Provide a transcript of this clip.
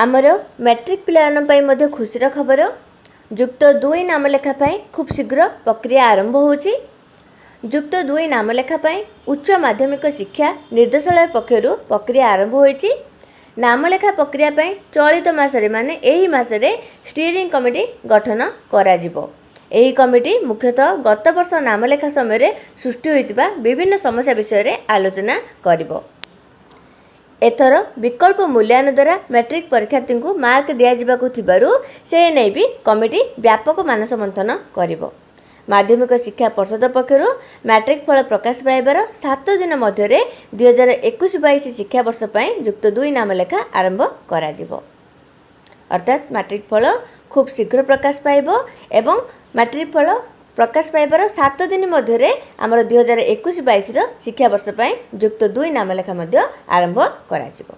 ଆମର ମ୍ୟାଟ୍ରିକ୍ ପିଲାମାନଙ୍କ ପାଇଁ ମଧ୍ୟ ଖୁସିର ଖବର। ଯୁକ୍ତ ଦୁଇ ନାମଲେଖା ପାଇଁ ଖୁବ୍ ଶୀଘ୍ର ପ୍ରକ୍ରିୟା ଆରମ୍ଭ ହେଉଛି। ଯୁକ୍ତ ଦୁଇ ନାମଲେଖା ପାଇଁ ଉଚ୍ଚ ମାଧ୍ୟମିକ ଶିକ୍ଷା ନିର୍ଦ୍ଦେଶାଳୟ ପକ୍ଷରୁ ପ୍ରକ୍ରିୟା ଆରମ୍ଭ ହୋଇଛି। ନାମଲେଖା ପ୍ରକ୍ରିୟା ପାଇଁ ଚଳିତ ମାସରେ, ମାନେ ଏହି ମାସରେ ଷ୍ଟିୟରିଂ କମିଟି ଗଠନ କରାଯିବ। ଏହି କମିଟି ମୁଖ୍ୟତଃ ଗତ ବର୍ଷ ନାମଲେଖା ସମୟରେ ସୃଷ୍ଟି ହୋଇଥିବା ବିଭିନ୍ନ ସମସ୍ୟା ବିଷୟରେ ଆଲୋଚନା କରିବ। ଏଥର ବିକଳ୍ପ ମୂଲ୍ୟାୟନ ଦ୍ୱାରା ମ୍ୟାଟ୍ରିକ୍ ପରୀକ୍ଷାର୍ଥୀଙ୍କୁ ମାର୍କ ଦିଆଯିବାକୁ ଥିବାରୁ ସେ ନେଇ ବି କମିଟି ବ୍ୟାପକ ମାନସ ମନ୍ଥନ କରିବ। ମାଧ୍ୟମିକ ଶିକ୍ଷା ପରିଷଦ ପକ୍ଷରୁ ମ୍ୟାଟ୍ରିକ୍ ଫଳ ପ୍ରକାଶ ପାଇବାର 7 ଦିନ ମଧ୍ୟରେ 2021-22 ଶିକ୍ଷାବର୍ଷ ପାଇଁ ଯୁକ୍ତ ଦୁଇ ନାମଲେଖା ଆରମ୍ଭ କରାଯିବ। ଅର୍ଥାତ୍ ମାଟ୍ରିକ୍ ଫଳ ଖୁବ୍ ଶୀଘ୍ର ପ୍ରକାଶ ପାଇବ ଏବଂ ମାଟ୍ରିକ୍ ଫଳ ପ୍ରକାଶ ପାଇବାର 7 ଦିନ ମଧ୍ୟରେ ଆମର 2021-22ର ଶିକ୍ଷାବର୍ଷ ପାଇଁ ଯୁକ୍ତ ଦୁଇ ନାମଲେଖା ମଧ୍ୟ ଆରମ୍ଭ କରାଯିବ।